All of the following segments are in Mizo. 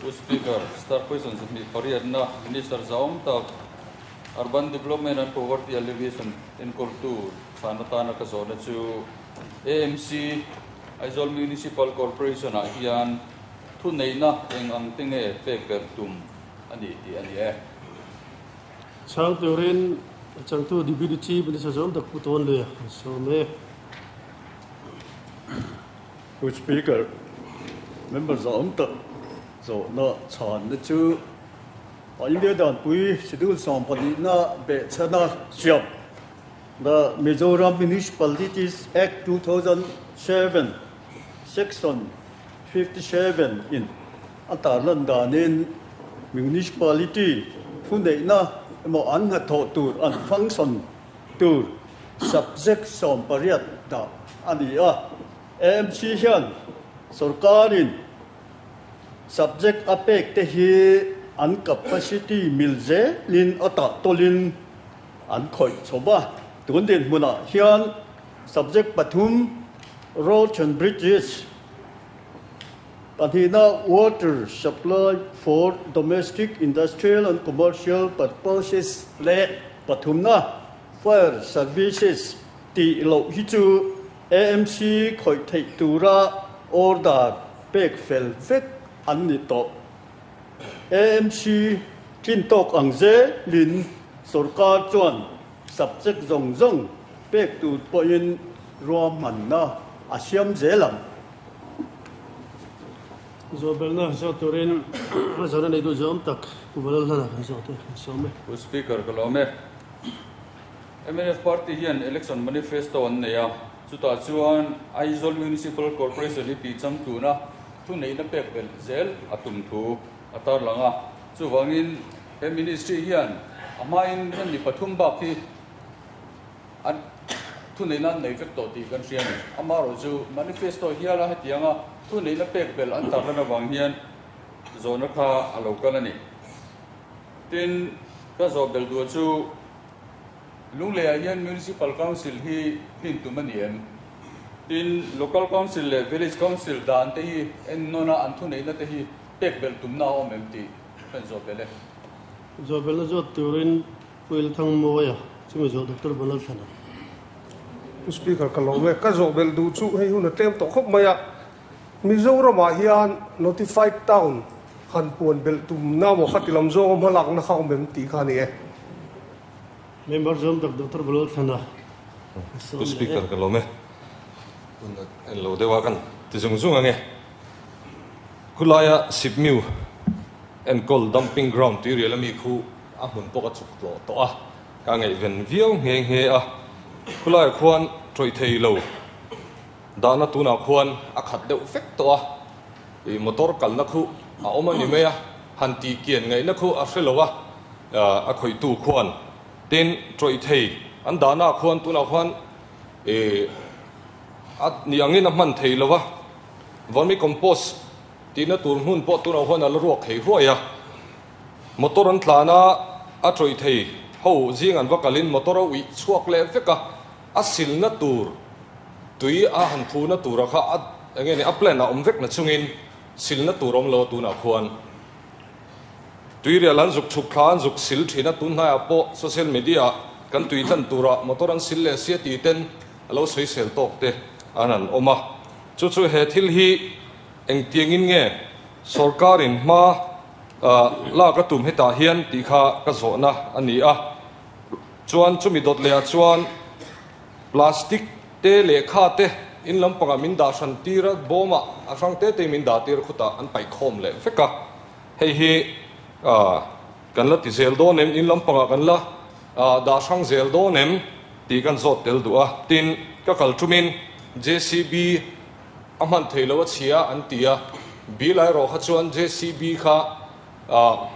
Pu Speaker, Star Question 28na Minister zahawm tak Urban Development and Poverty Alleviation enkawltu chhan atana ka zawhna chu AMC, Aizawl Municipal Corporation ah hian thuneihna eng ang te nge pek ber tum a ni tih a ni e. Chhang turin a changtu Deputy Chief Minister zawm tak Pu Tawnluia an sawm e. Pu Speaker, member zawm tak zawhna chhanna chu India Danpui Schedule 12na behchhana siam The Mizoram Municipalities Act 2007 Section 57 in a tarlan danin Municipality thuneihna emaw an hnathawh tur an function tur subject 18 dah a ni a. AMC hian sorkarin subject a pek te hi an capacity mil zelin a tah tawlin an khawih chho va. Tun dinhmunah hian subject pathum roads and bridges, pahnihna water supply for domestic, industrial and commercial purposes leh pathumna fire services tih loh hi chu AMC khawih theih tura order pek fel vek an ni tawh. AMC tlin tawk ang zelin sorkar chuan subject zawng zawng pek tur pawhin ruahmanna a siam zel ang. Zawhbelna zawh turin a zawhna nei duh zawm tak Pu Valalhlana kan zawh te kan sawm e. Pu Speaker ka lawm e. Mnf party hian election manifesto an nei a, chutah chuan Aizawl Municipal Corporation hi tihchang tuna thuneihna pek belh zel a tum thu a tarlang a. Chuvangin he ministry hian a hmain hemi pathum bak hi an thuneihna an nei vek tawh tih kan hria a ni. Amaherawhchu manifesto hiala hetianga thuneihna pek belh an tarlan avang hian zawhna kha a lo kal a ni. Tin, ka zawh belh duh chu Lungleiah hian Municipal Council hi hlin tum a ni em? Tin, Local Council leh Village Council dan te hi en nawn a, an thuneihna te hi pek belh tumna a awm em tih ka inzawh belh e. Zawh belhna zawt turin Pu Ilthangmawia chumi zawh Doctor Vanlalthlana. Pu Speaker ka lawm e. Ka zawh belh duh chu hei hun a tlem tawh khawp mai a. Mizoramah hian Notified Town han puan belh tumna maw khati lam zawnga hmalakna kha awm em tih kha a ni e. Member zawm tak Doctor Valawlthlana a sawm Pu leh e. Speaker ka lawm e. Hun a en lo deuh a kan ti zung zung ang e. Khulaia Sipmiu enkawl dumping ground tuirial ami khu a hmun pawh ka chuk tlawh tawh a, ka ngaihven viau nghe nghe a. Khulaiah khuan tawih thei lo. Dahna tunah khuan a khat deuh vek tawh a, ih motor kalna khu a awm a ni mai a, han tih kian ngaihna khu a hre lo a, a khawihtu khuan. Tin, tawih thei an dahnaah khuan tunah khuan ih a ni angin a hman thei lo a, vermicompost tihna tur hmun pawh tunah khuan a la ruak thei huai a, motor an tlan a, a tawih thei ho zing an va kalin motor a uih chhuak leh vek a. A silna tur, tui a han phuna tura kha a eng nge ni a plan a awm vek na chungin silna tur awm lo a tunah khuan tuirial an zuk chhuk thla an zuk sil thin a, tun hnaiah pawh social media ah kan tui tlan turah motor an sil leh sia tih ten a lo sawisel tawk te an han awm a, chu chu he thil hi engtiangin nge sorkarin hma lak a tum hetah hian tih kha ka zawhna a ni a. Chuan chumi dawt leh ah chuan plastic te lehkha te in lampangah min dah hran tir a, bawm ah a hrang te te in min dah tir a khutah an paih khawm leh vek a. Hei hi kan la ti zel dawn em, in lampangah kan la dah hrang zel dawn em tih kan zawt tel duh a. Tin, ka kal tumin JCB a hman thei lo a chhia an ti a, bill erawh kha chuan JCB kha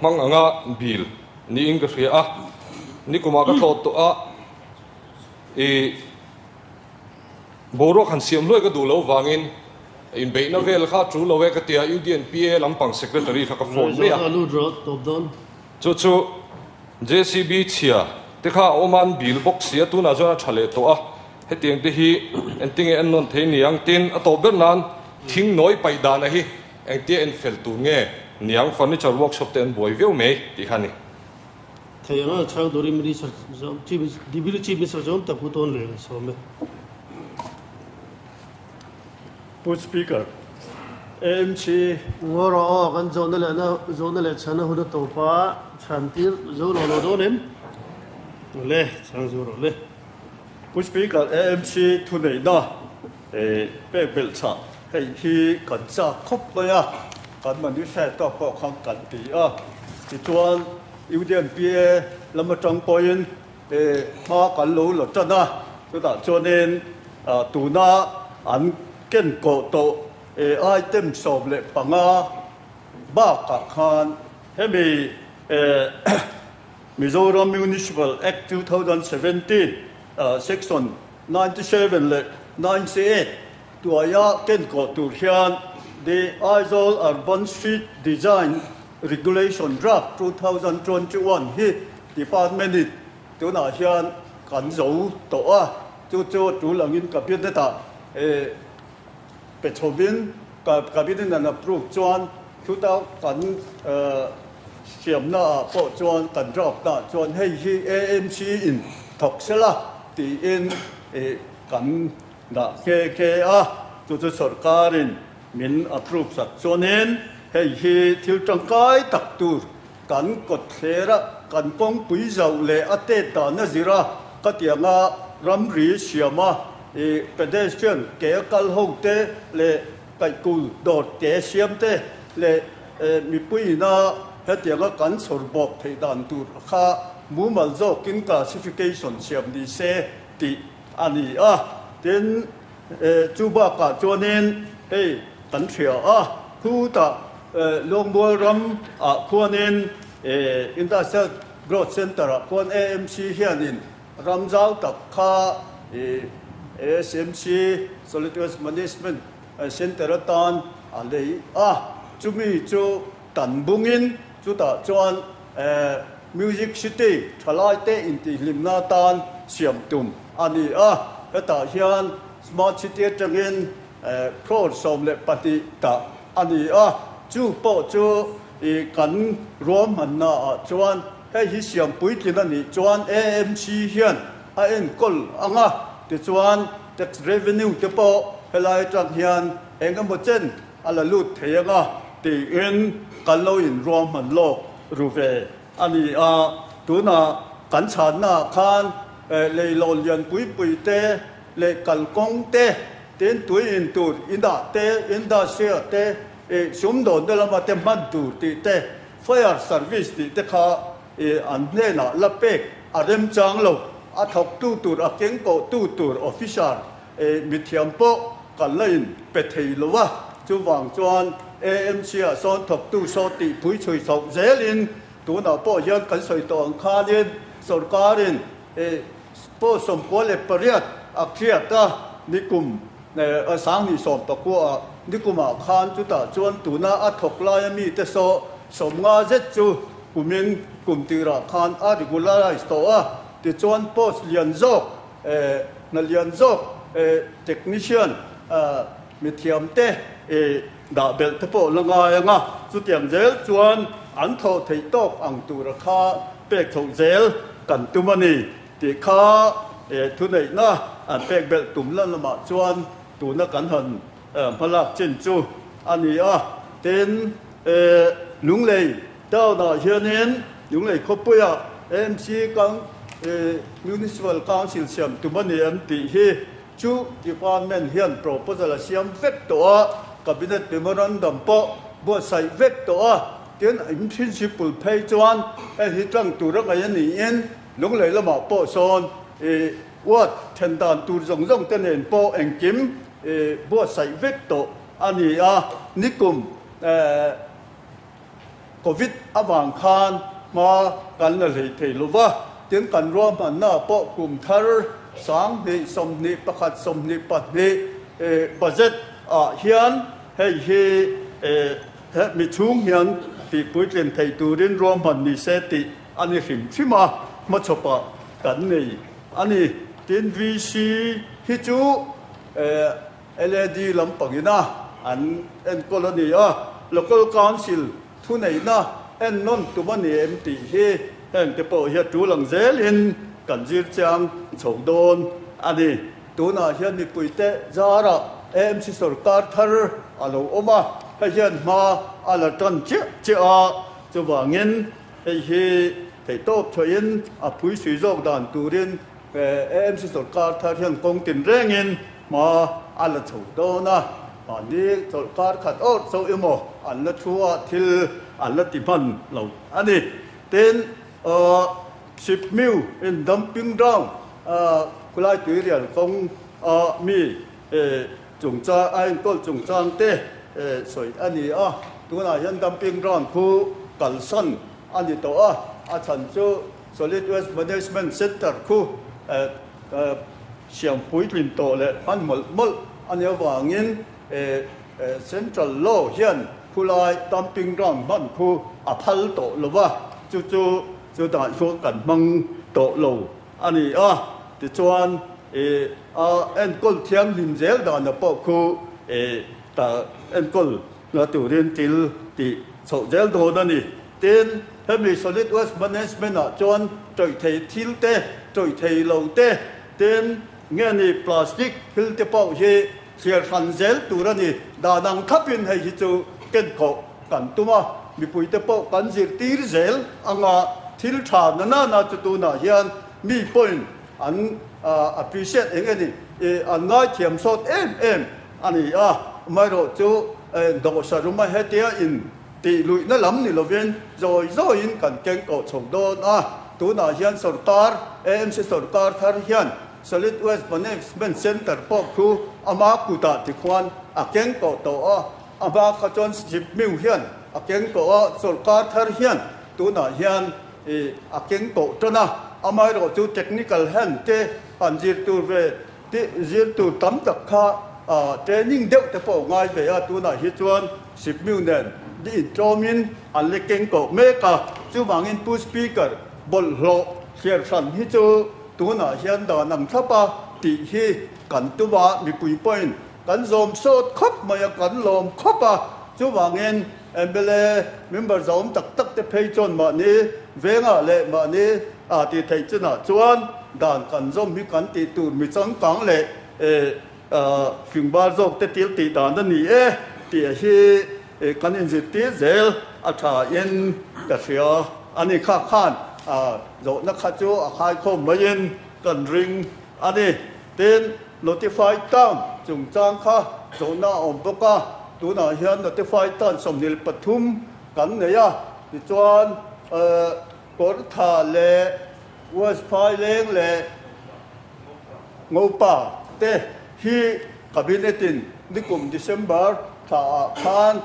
hmang anga bil niin ka hria a, nikumah ka tlawt tawh a, i boruak han siam hluai ka duh lo vangin inbeihna vel kha tul lo e ka tia UDNPA lampang secretary kha ka phone mai a, chu chu JCB chhia te kha a awm a an bil bawk si a, tunah chuan a tha leh tawh a, hetiang te hi engtinge en nawn thei niang tin a tawp ber nan thing nawi paih dana hi engtia en fel tur nge? Niang furniture workshop te an buai viau mai tih kha a ni. Thei anga chhang turin Minister zawm Chief Deputy Chief Minister zawm tak pu tawn leh sawm e. Pu Speaker, AMC. Ngaw rawh aw, kan zawhna leh na zawhna leh chhana hun a tawp a, chhan tir zo lo lo dawn em? Le, chhang zo rawh le. Pu Speaker, AMC thuneihna pek belh chah hei hi kan chak khawp mai a, kan manifesto pawh khan kan ti a, tichuan Union PA lam atang pawhin hma kan lo la tan a, chutah chuanin tuna an ken kawh tawh item 15 bakah khan hemi Mizoram Municipal Act 2017 Section 97 leh 98 tuaia ken kawh tur hian The Aizawl Urban Street Design Regulation Draft 2021 hi Department in tunah hian kan zo tawh a, chu chu tul angin Cabinet ah pe chhovin Cabinet an approve chuan chuta kan siamna ah pawh chuan kan draft ah chuan hei hi AMC in thawk sela tiin kan dah nghe nghe a, chu chu sorkarin min approve sak chuanin hei hi thil tangkai tak tur kan kawt thlera kan kawngpui zauh leh a tet dan a zir a, ka tianga ramri siama pedestrian ke a kal ho te leh kaihkul dawr ke siam te leh mipuiina hetianga kan chhawr bawk theih dan tur kha mumal zawkin classification siam ni se tih a ni a. Tin, chu bakah chuanin hei kan hria a, khutah Lawngmual ram ah khuanin Industrial Growth Centre ah khuan AMC hianin ram zau tak kha ASMC Solid Waste Management Centre atan a lei a, chumi chu tan bungin chutah chuan Music City thalaite intihhlimna atan siam tum a ni a, hetah hian Smart City atangin crore 12 tah a ni a, chu pawh chu i kan ruahmanna ah chuan hei hi siam puitlin a nih chuan AMC hian a enkawl ang a, tichuan tax revenue te pawh helai atang hian eng emaw chen a la lut thei ang a tiin kan lo in ruahman lawk ru ve a ni a, tunah kan chhanna ah khan leilawn lian pui pui te leh kalkawng te, tin tui in tur inah te, industry-ah te, ih sumdawnna lama te hman tur tih te, fire service tih te kha ih an hnenah la pek a remchang lo. A thawktu tur, a keng kawhtu tur officer ih mithiam pawh kan la in pe thei lo a, chuvang chuan AMC-ah sawn thawktu saw tih pui chhui chhoh zelin tunah pawh hian kan sawi tawh ang khanin sorkarin ih Post 98 a hriat a, nikum 2019 ah nikumah khan chutah chuan tuna a thawk laia mite saw 50 zet chu kumin kum tirah khan a regularize tawh a, tichuan post lian zawk hna lian zawk technician mithiamte dah belh te pawh la ngai ang a, chutiang zel chuan an thawh theih tawk ang tura kha pek chhoh zel kan tum a ni tih kha thuneihna an pek belh tum la lamah chuan tuna kan han hmalak chin chu a ni a. Tin, Lunglei town-ah hianin Lunglei khawpuiah AMC Municipal Council siam tum a ni em tih hi chu department hian proposal a siam vek tawh a, Cabinet Memorandum pawh buatsaih vek tawh a. Tin, in principle phei chuan hei hi tlang tur a ngaih a niin Lunglei lamah pawh sawn i ward then dan tur zawng zawng te nen pawh engkim i buatsaih vek tawh a ni a. Nikum Covid avang khan hma kan la hlei thei lo va, tin kan ruahmanna pawh kum thar 2021 22 budget ah hian hei hi He mi chhung hian tih puitlin thei turin ruahman ni se tih a ni hrim hrim a, hmachhawpah kan nei a ni. Tin, VC hi chu LAD lampangina an enkawl a ni a, Local Council Thuneihna ennawn tum a ni em tih hi heng te pawh hi a tul ang zelin kan zir chiang chho dawn a ni. Tunah hian mipuite zarah AMC sorkar thar a lo awm a, hei hian hma a la tan chiah chiah a, chuvangin hei hi theihtawp chhuahin a phuisui zawk dan turin AMC sorkar thar hian kawng tinrengin hma a la chho dawn a, mahni chawlhkar khat awrh chauh emaw an la thu a, thil an la ti hman lo a ni. Tin, Sipmiu in dumping ground khulai tuirial kawng a mi chungchang a enkawl chungchang te sawi a ni a, tunah hian dumping ground khu kalsan a ni tawh a, a chhan chu Solid Waste Management Centre khu siam puitlin tawh leh hman mawlh mawlh a nih avangin Central Law hian khulai dumping ground hman khu a phal tawh lo va, chu chu chutah chuan kan hmang tawh lo a ni a. Tichuan a enkawl thianghlim zel dana pawh khu enkawl na turin thil tih chhoh zel dawn a ni. Tin, hemi Solid Waste Management ah chuan tawih thei thil te, tawih thei lo te, tin, nge ni plastic thil te pawh hi thliar hran zel tur a ni. Dan ang thlapin hei hi chu ken khawh kan tum a, mipui te pawh kan zirtir zel anga thil tha na nana chu tunah hian mi pawhin an appreciate eng nge ni, an ngaithiam sawt em em a ni a. Amaherawhchu dawhsaruma hetia in Tih luihna lam ni lovin zawi zawiin kan keng tawh chho dawn a, tunah hian sorkar, AMC sorkar thar hian Solid Waste Management Centre pawh khu ama kutah tikhuan a keng tawh tawh a, a hma kha chuan Sipmiu hian a keng tawh a, sorkar thar hian tunah hian a keng tawh tan a, amaherawh chu technical hand te han zir tur ve Tih zir tur tam tak kha training deuh te pawh ngai ve a, tunah hi chuan Sipmiu nen di intlawmin an la keng koh mek a, chuvangin Pu Speaker bawlhhlawh thliar hran hi chu tunah hian dan ang thlap a tih hi kan tum a, mipui pawhin kan zawm sawt khawp mai a, kan lawm khawp a, chuvangin mla member zawm tak tak te phei chuan mahni vengah leh mahni A tih theih chinah chuan dan kan zawm hi kan tih tur mi changkang leh fingvar zawk te til tih dan a ni e tih hi kan inzirtir zel a tha in ka hria a ni. Kha khan zawhna kha chu a khaikhawm maiin kan ring a ni. Tin, Notify Town chungchang kha zawhna a awm bawk a, tunah hian Notify Town 23 kan nei a, tichuan Kawrtha leh West Phaileng leh Ngopa te hi Cabinet in nikum December thla ah khan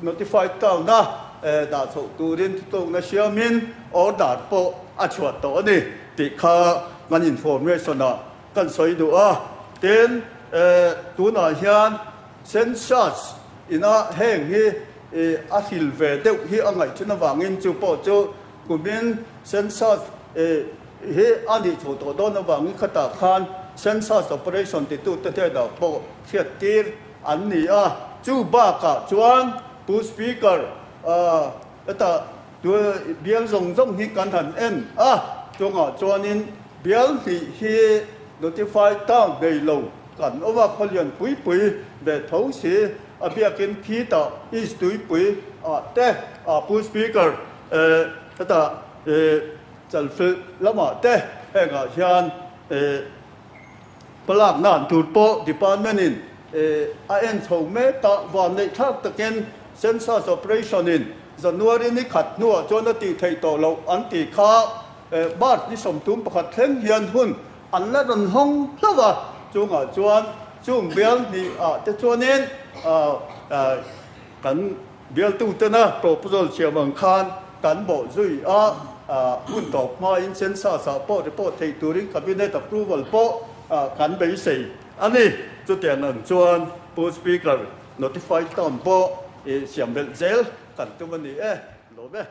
Notified Town a dah chhoh turin thutawkna siamin order pawh a chhuah tawh a ni tih kha kan information ah kan sawi duh a. Tin, tunah hian Census ina heng hi a hril ve deuh hi a ngaih thin avangin chu pawh chu kumin census hi a nih chho tawh dawn avangin khatah khan census operation titute hnenah pawh hriattir an ni a. Chu bakah chuan Pu Speaker hetah bial zawng zawng hi kan han en a, chungah chuanin bial hnih hi notify town nei lo kan awm a, khawlian pui pui ve tho si. A biakin khitah East Tuipui ah te a Pu Speaker hetah Chalfilh lamah te hengah hian hmalak nan tur pawh Department in a en chho mek a, van neih thlak takin Census Operation in January ni khat hnuah chuan a tih theih tawh loh an tih kha March ni 31 thleng hian hun An la rawn hawng hlauh a, chungah chuan chung bial hnih ah te chuanin kan bialtutena proposal siam ang khan kan bawh zui a, hun tawp hmain census ah pawh report theih turin cabinet approval pawh kan beisei a ni. Chutiang ang chuan Pu Speaker notify town pawh siam belh zel kan tum a ni e. Lawm e.